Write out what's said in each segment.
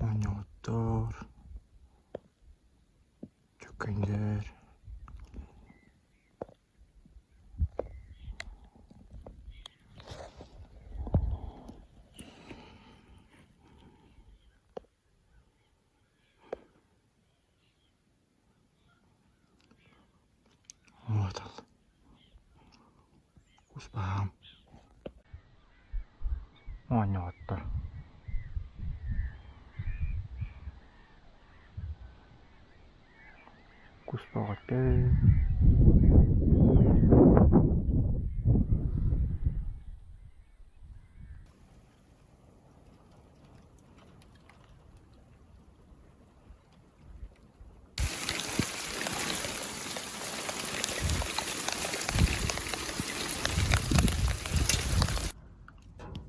Оонньоҕоттор, чөккөндөр Вот ол. Кус баһаам. Оонньоҕоттор. Кус бөҕөтө.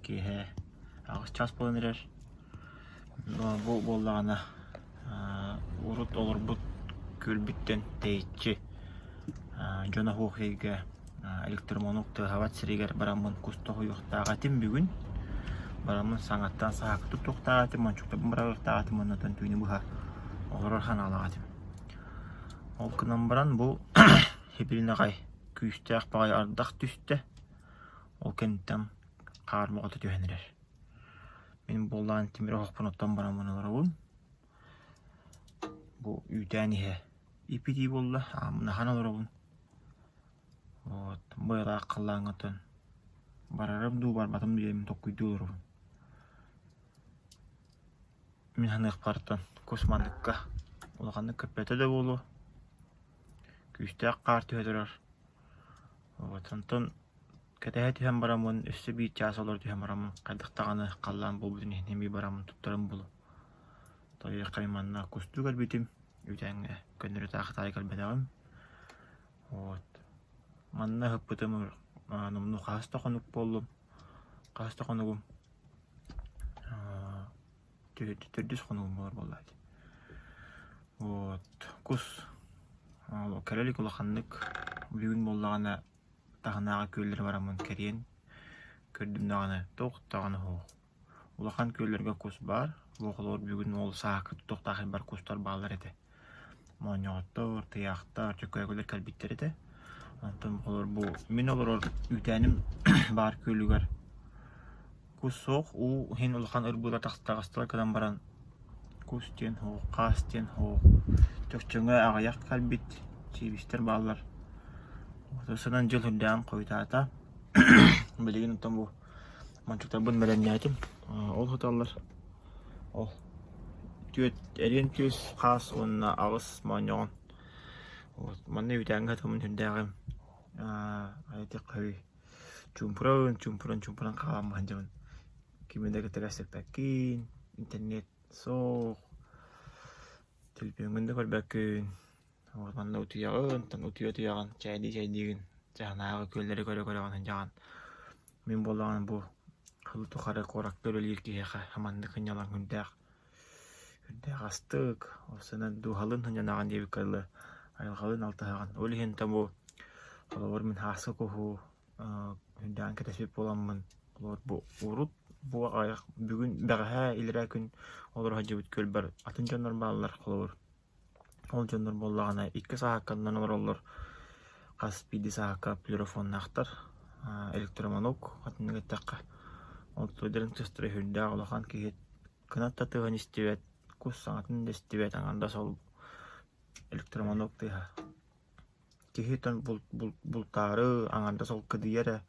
Киэһэ аҕыс чаас буолан эрэр. Бу буоллаҕына урут олорбут күөлбүттэн тэйиччи дьон оһуохайга электромонук тыаһаабат сиригэр бараммын кус тоһуйуохтаах этим бүгүн. Бараммын саҥаттан саһаакы туттуохтаах этим, мончуктарбын быраҕыахтаах этим уонна түүнү быһа олорор санаалаах этим. Ол гынан баран бу хибилин аҕай күүстээх баҕайы ардах түстэ. Ол кэнниттэн хаар бөҕөтө түһэн эрэр. Мин буоллаан тимир оһохпун оттон бараммын олоробун. Бу үүтээн иһэ ипитии буолла, ааммын аһан олоробун. Вот бу ыраах халлааҥҥа оттон барарым дуу, барбатым дуу диэммин толкуйдуу олоробун. Мин саныахпартан кус манныкка улаханнык көппөтө да буолуо. Күүстээх хаар түһэ турар. Вот онтон кэтэһэ түһэн бараммын өссө биир чаас олоро түһэн бараммын хайдах даҕаны халлаан буолбутун иһин эмиэ бараммын туттарым буолуо. Тойуохха мин манна кустуу кэлбитим, үүтээҥҥэ көннөрү таах-таайы кэлбэтэҕим. Вот. Манна ыһыппытым номнуо хаһыс да хонук буоллум. Хаһыс да хонугум төрдүс хонугум буолар буолла дии. Вот. Кус кэлэ илик улаханнык бүгүн буоллаҕына таһынааҕы күөллэри бараммын кэриэн көрдүм даҕаны туох даҕаны суох. Улахан күөллэргэ кус баар, бу оҕолор бүгүн ол сааскы тутуохтаах бар кустар бааллар этэ. Моонньоҕоттор, тыйаахтар, чөкөөкүлэр кэлбиттэр этэ. Онтон олор бу мин олорор үүтээним баар күөлүгэр кус суох, уу иһин улахан ырбыыла таҕыстылар гынан баран кус диэн суох, хаас диэн суох, чөкчөҥө аҕыйах кэлбит чиибистэр бааллар. Сынан дьыл үрдээн хойутаата. Билигин оттон бу Мончуктарбын бэлэмнээтим. Ол сыталлар. Ол түөрт эриэн түөс хаас уонна аҕыс моонньоҕон. Вот манна үүтээҥҥэ сытаммын сүрдээҕим этиэххэ чуумпуран чуумпуран чуумпуран хаалан сылдьабын. Кими да кытта кэпсэппэккин, интернет суох, төлөпүөҥҥүн да көрбөккүн. Вот манна утуйаҕын, оттон утуйа-утуйаҕын, чээйдии-чээйдиигин, чаһынааҕы күөллэри көрө-көрөҕүн сылдьаҕын. Мин буоллаҕына бу сыл тухары куоракка үлэлиир киһиэхэ маннык сынньалаҥ сүрдээх сүрдээх астык, ол дууһалыын сынньанаҕын диэбиккэ дылы, айылҕалыын алтыһаҕын. Ол иһин бу холобур мин ааска куһу сүрдээҕин кэтэспит буоламмын, холобур бу урут бу аҕыйах бүгүн бэҕэһээ илэрээ күн олоро сылдьыбыт күөлбэр атын дьоннор бааллар холобур Ол дьоннор буоллаҕына икки саһаакканан олороллор, хас биирдии саһаакка плюрофоннаахтар, электроманок атыннык эттэххэ. Ол туойдарын тыастара сүрдээх улахан киһи кынат да тыаһын истибэт, кус саҥатын да истибэт, аҥардас ол электроманок тыаһа. Киһи бултаары аҥардас ол кыдыйа эрэ,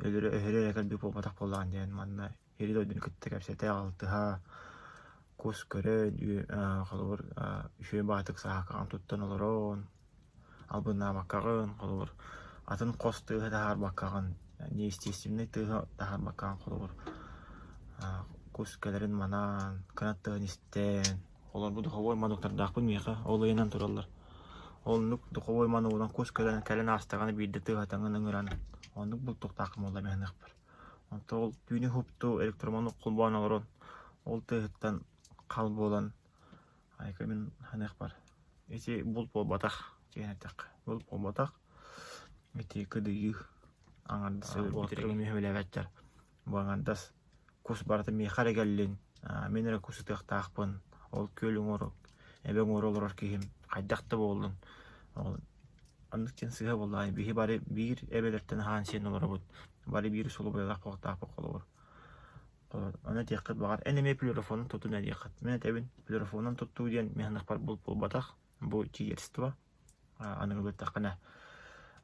өлөрө өһөрө эрэ кэлбит буолбатах буоллаҕын диэн манна Сири-дойдуну кытта кэпсэтэ, алтыһа, кус көрөн, холобур, үчүгэй баҕайытык саһаакаҕын туттан олорон, албыннаабаккаҕын, холобур, атын хос тыаһы таһаарбаккаҕын, неестественнэй тыаһы таһаарбаккаҕын, холобур, кус кэлэрин манаан, кынат тыаһын истэн, холобур, духовой мануктардаахпын миэхэ, ол ыйанан тураллар. Оннук духовой манугунан кус кэлэн, кэлэн аастаҕына биирдэ тыаһатаҥын ыҥыран, оннук бултуктааххын буолла миэхэ Онтон ол түүнү уһуктуу электроманок холбоон олорон ол тыаһыттан хал буолан айка мин саныахпар ити булт буолбатах диэн эттэххэ булт буолбатах ити кыдыйыы аҥардас уолаттар эмиэ сөбүлээбэттэр бу аҥардас кус барыта миэхэ эрэ кэллин мин эрэ кус ытыахтаахпын ол күөл уҥуор эбэ уҥуор олорор киһим хайдах да буоллун ол оннук диэн сыыһа буоллаҕай биһи бары биир эбэлэртэн аһаан сиэн олоробут бары биир усулуобуйалаах буолуохтаахпыт холобур Ону этиэххит баҕар эн эмиэ плюрофонун туттун диэххит. Мин этэбин, плюрофонун туттуу диэн мин саныахпар булт буолбатах, бу чиерство. Аныгылыы эттэххинэ,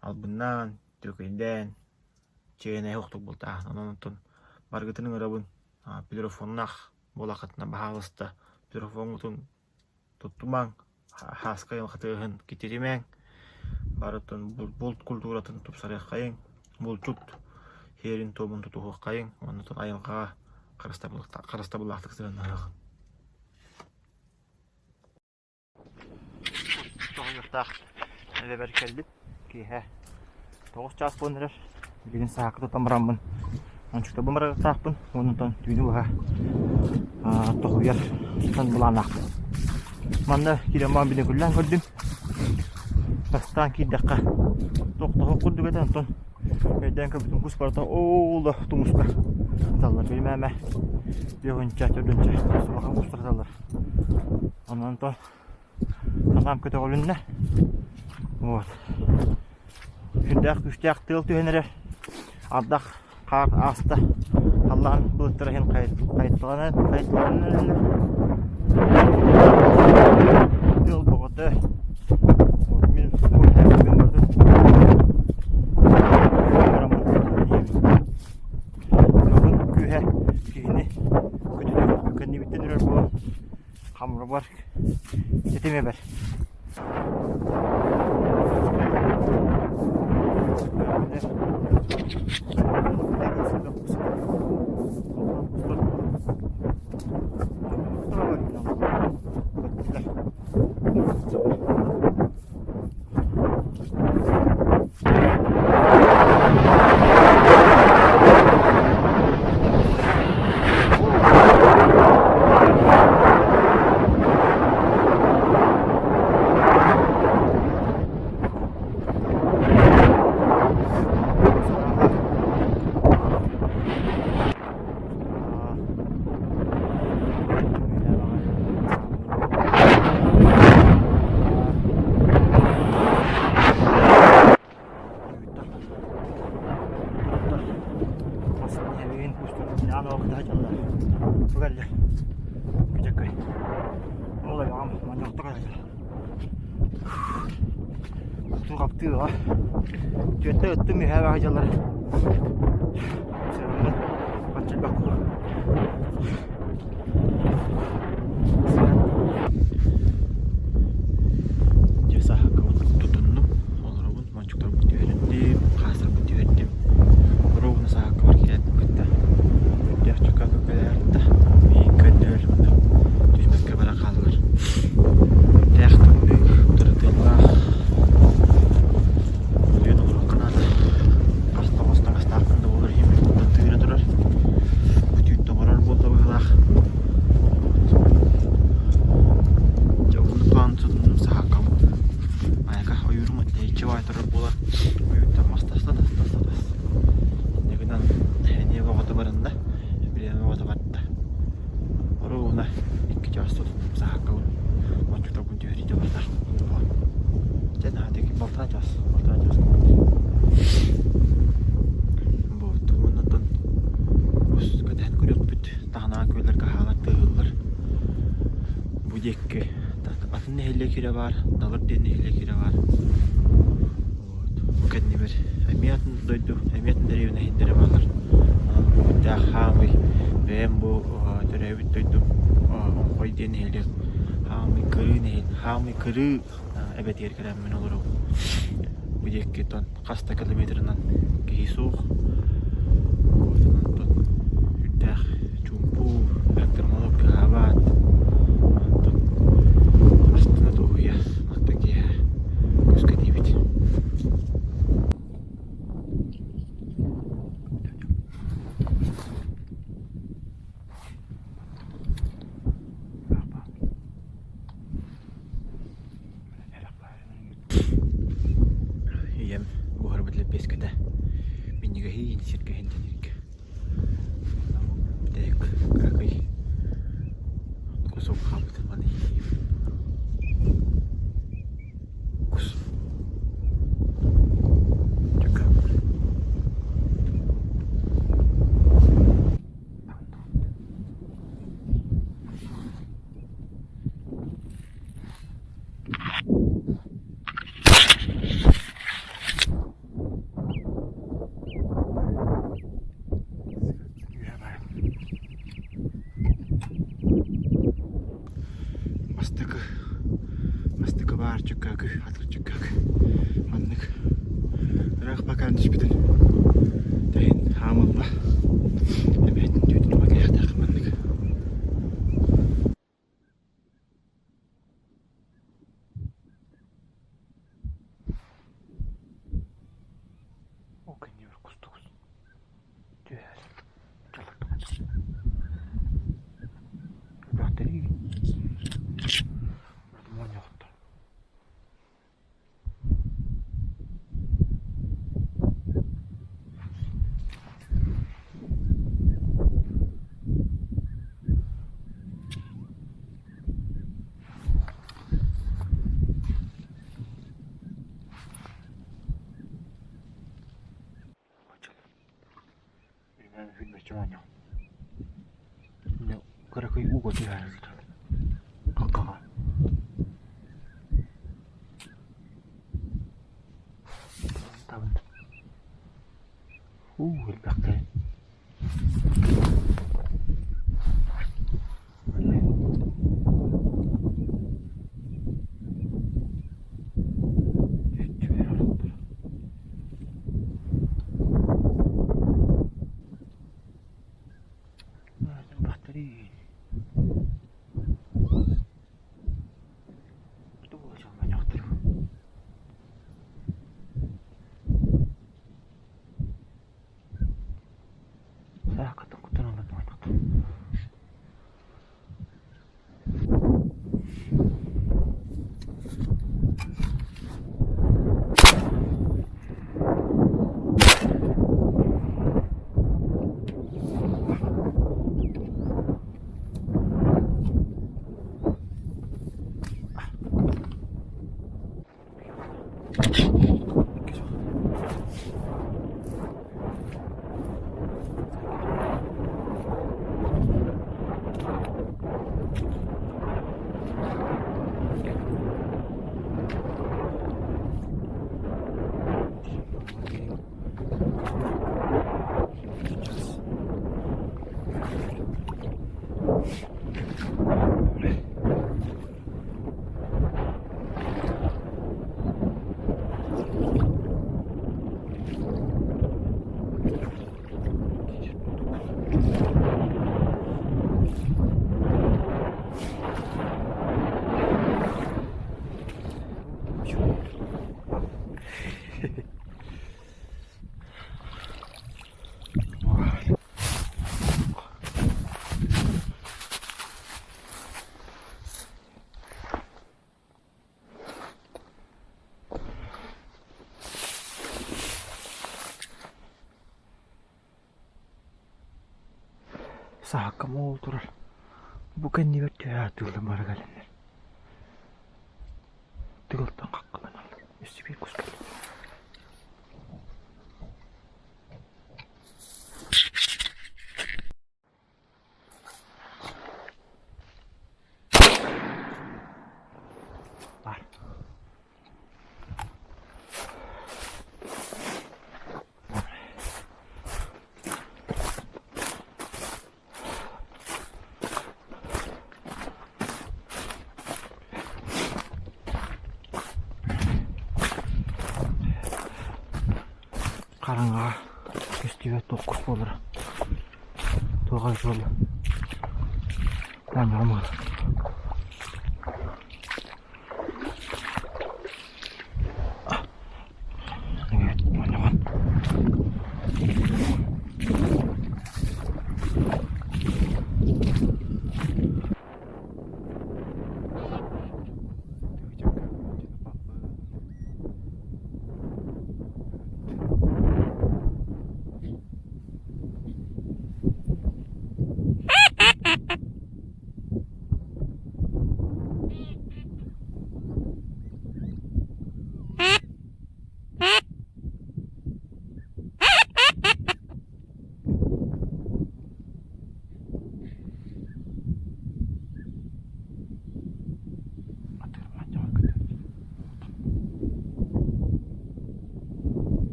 албыннаан, түөкэйдээн, чиэһинэйи охтук бултааһын. Онон оттон барыгытын ыҥырабын, плюрофоннаах буолаххытына, баһаалыста, плюрофоҥҥутун туттумаҥ, һааска айылҕатыаһын китиримэҥ, барытын булт культуратын тупсарыаххайыҥ, булчут сиэрин-туомун тутуһуоххайыҥ уонна айылҕаҕа харыстабыллаахтык сыһыаннаһыах. Тоһуйуохтаах эбэбэр кэллим киэһэ 9 чаас буолан эрэр. Билигин саакы тутан бараммын ончуктарбын барыахтаахпын уонна онтон түүнү быһа тоһуйар былааннаахпын. Манна киирэн баран бинокүллээн көрдүм. Бастаан киирдэххэ тохтоһуох курдук этэ, онтон өйдөөн көрбүтүм кус барыта ол да тумуска сыталлар. Билимээмэ үөһүнчэ, төрдүнчэ улахан кустар сыталлар. Онон онтон Санаам көтөҕүлүннэ. Вот. Сүрдээх күүстээх тыал түһэн эрэр. Ардах хаар ааста. Халлаан былыттара иһин хайытталанан хайытталанан эрэллэр. Тыал бөҕөтө. Вот мин барытын Тыалын күүһэ киһини көтүтүөх кэннибиттэн үрэр буолан хамрабар Ситим эбэр. Түөртэ ыттым үһээ баҕа дьаллар Дьэ сааһыккабын тутуннум, олоробун, мончуктарбын түһэрдим, хаастарбын түһэрдим. Ровно сааһыккабар киирээппин кытта үрдээх чөкө көкөлөөртө. Миигин көрдүлэр уонна түспэккэ баран хааллылар. Үрдээх тымныы, утары тыаллаах Үлүөн олоруохха наада. Хас тоҕус таҥастаахпын да буолар иһин бүтүн тыыра турар. Бу түүн тоҥорор буолла быһыылаах. Дьэ уһуннук тутуннум саһааккам. Айака ойуурум тэйиччи баай турар буолар. Ойууртан мас таста тас таста тас. Инньэ гынан эниэ бөҕөтө барынна. Бириэмэ бөҕөтө барда. Оруобуна 2 чаас тутуннум саһааккабын. Мончуктарбын түһэриитэ барда. Дьэ наһаа балтараа чаас, балтараа чаас Вот, уонна кус кэтэһэн көрүөхпүт таһынаа күөллэргэ хаалар тыаһыыллар. Бу диэки атын нэһилиэк сирэ баар, Далыр диэн нэһилиэк сирэ баар. Вот, бу кэннибэр эмиэ атын дойду, эмиэ атын дэриэбинэ иһиндэрэ бааллар. Онон бу бүттээх хаамый бэйэм бу төрөөбүт дойдум Оҥхой диэн нэһилиэк хаамый кырыы нэһилиэк, хаамый кырыы эбэтигэр кэлэммин олоробун. Бу диэки тон хас да километрынан киһи суох. Вот онтон үрдээх чуумпу, электромолот кыһаабат. Онтон астына дуоһуйа манта киэһэ көскэтиибит. Тэниргэ. Бүтэһик кыракый кусок хаалбытын маны Кус. Чөкө. Бастакы бастакы баар чөккөөкү атыр чөккөөкү маннык ыраах бакаан түспүтүн тэһин хаамылла эбээтин түүтүн уга маннык. Ол кэннигэр кустук түһэр Элбэхтэрий Муонньоҕуттар. Кыракый ууга түһээри сытар халкаҕа. Уу элбэхтэй. Саакатын кутан ылан Саакам ол турар. Бу кэннигэр түһэ атыыллан бара кэлэннэр. Тыгылтан хаххаланаллар. Өссө биир кус кэллэ. Бар. Хараҥаҕа көстүбэт туох буолара. Туох эбит буолла? Оонньоҕум буолла. Оонньоҕун.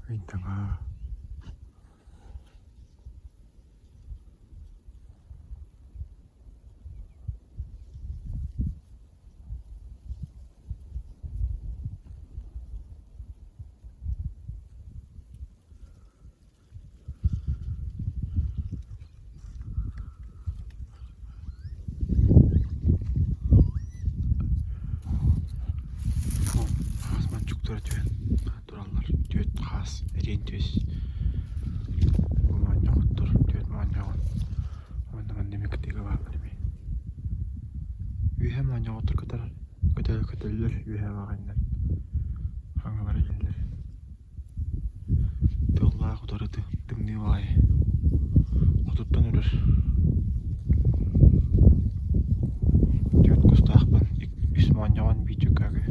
Ыйдаҥа. Хаас манчуктара түһэн тураллар. Түөрт хаас, эриэн түөс. Бу моонньоҕоттор, түөрт моонньоҕон. Уонна манна эмиэ кытыыга бааллар эмиэ. Үөһэ моонньоҕоттор кытар көтөллөр, үөһэ баҕайыннар. Хаҥалара иһиллэр. Тыаллаах утарыты тымныы баҕайы хотуттан үрэр Түөрт кустаахпын, үс моонньоҕон биир дьуккаагы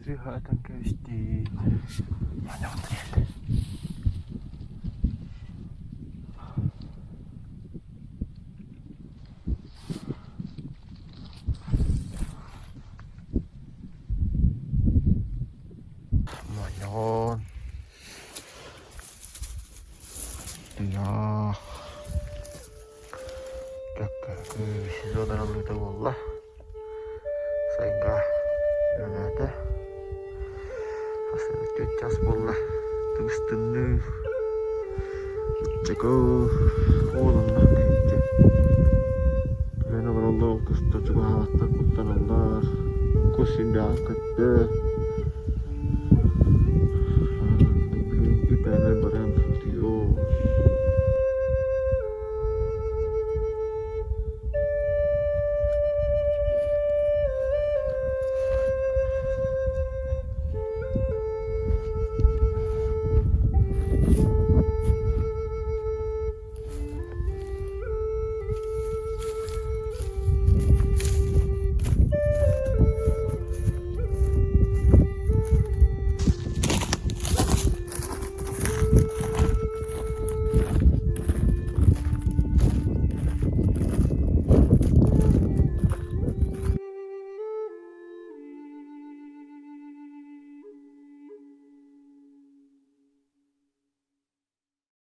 Сыыһа ытан кэбистим. Моонньоҕон Тыйаах Кэккэ сезон арыллыыта буолла. Сайынга үлэлээтэ. Сарсыарда час буолла. Тыбыс тымныы. Чөкө уолунна тэйиччи. Күһүн олороллор, ол куста чугаһаабаттар, куттаналлар. Кус сүрдээҕин көттө.